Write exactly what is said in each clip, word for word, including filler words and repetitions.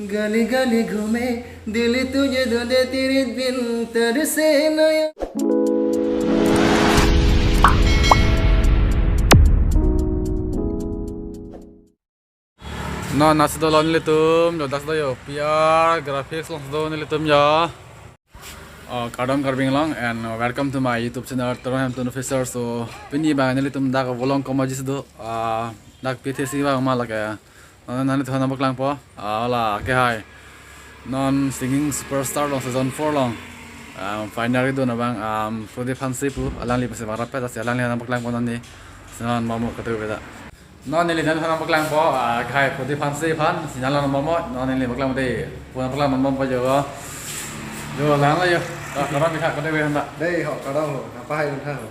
गली गली घूमे, दिल तुझे ढूंढे, तेरे बिन तरसे नयन। Non nasi dolo nelitum, jo dak do jo P R Graphics along do nelitum jo. Oh, kardom Karbi Anglong and welcome to my YouTube channel Teron Hemtun Official. So pini abang nelitum dak Volongkom Aji si do, ah, dak P T C abang ma lake. Non nanglitum aphan nangpaklangpo, ah, la kehai. Non singing superstar along season four along, ah, final kedo abang, ah, Prodip Hanse pu, alangli pensi bang rapet, lasi alangli aphan nangpaklangpo non ne. Senon mamo katu beda. Non neli aphan nangpaklangpo, ah, kehai Prodip Hanse aphan, si nanglang mamo, non neli paklang de, pu nangpaklang mamo pa jo. Jo, lang la jo. Ah, kardom bihak kadu bihak na. Dei ho, kardom ho, nangpahaidun tha ho.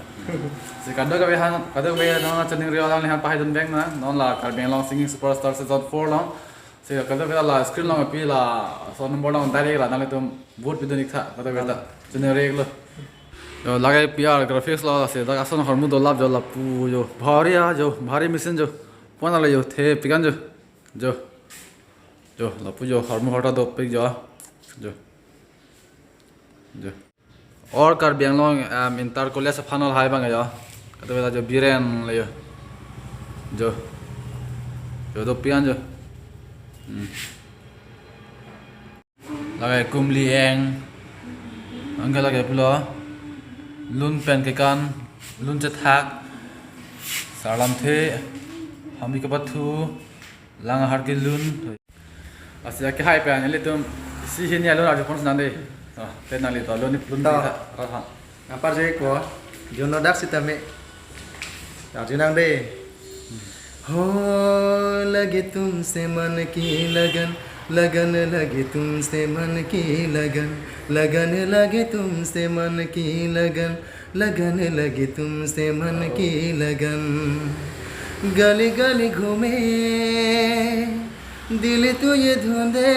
Si kadu ka bihak, kadu bihak na channel rio lang lihan pahaidun bang na, non la Karbi Anglong singing superstar season four along. Si kadu bihak la screen along pi la, so number along direct la, nanglitum vote pidun ik tha, kadu bihak ta. Channel rio lo. Jo, lake P R Graphics lo, si dak ason ahormu dolap jo lapu jo. Bhari a jo, bhari machine jo. Pon ale jo, the pikan jo. Jo. Jo, lapu jo, ahormu ahorta dopik jo. Jo. Jo. All Karbi Anglong, um, inter college aphan lahai abang jo. Kadu bihak ta jo Biren le jo. Jo. Jo dopian jo. Hmm. Lake Kumli Eng. Anke lake pulo. Lun pen kekan, lun chethak. Sarlamthe, hami kepathu, lang ahar kelun. Lasi akehai pen nelitum isi hini alun arjupon si nang de. Oh, te nangli to lun lun To. Di tha, ra tha. Apar je ko, jono dak sitame. Arju nang de. हो लगे तुमसे मन की लगन, लगन लगे तुमसे मन की लगन, लगन लगे तुमसे मन की लगन, लगन लगे तुमसे मन की लगन। गली गली घूमे, दिल तुझे ढूंढे,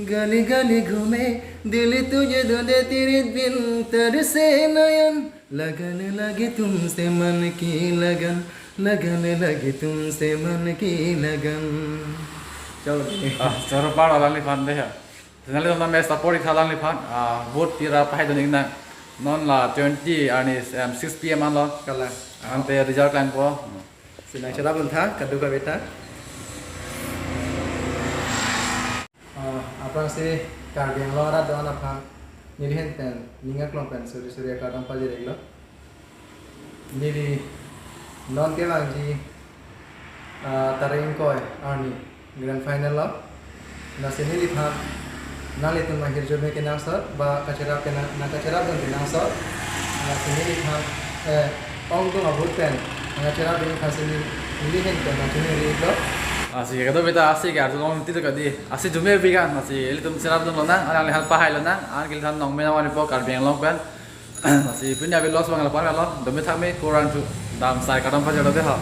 गली गली घूमे, दिल तुझे ढूंढे, तेरे बिन तरसे नयन। लगन लगे तुमसे मन की लगन, लगन लगे तुमसे मन की लगन। Chalo. Ah, choro paro alangliphan de ha. Nanglitum name support ik tha alangliphan. Ah, vote pira pahaidun ik nang. Non la twenty arni, em, six P M anlo. Kalang. Ante result klangpo. Si nangcherapdun tha, kadu ka bihak ta. Ah, aphrangsi Karbi Anglong arat do-an aphan neli ahin pen, ning aklong pen suri suri akardom pajir iklo. Neli non kevangji, ah, tarik ingkoi arni grand final lo. Lasi neliphan nanglitum ahirjume kenangsot, ba kacherap kenang, nangkacherapdun kenangsot. Lasi neliphan, eh, ongdung a-vote pen nangkacherapdun aphansi neli ahin pen nangchini ri lo. Lasi kado bihak ta, lasi ke arjulong ti to kadi. Lasi arjume bikan, lasi ilitum cherapdun lonang, alangliphan pahai lonang, an ke ilitum nong mena wani po Karbi Anglong pen. Lasi pini abi loss bang lapan lo, dome thame, kurang chu, dam sai kadam pajar lo de ha.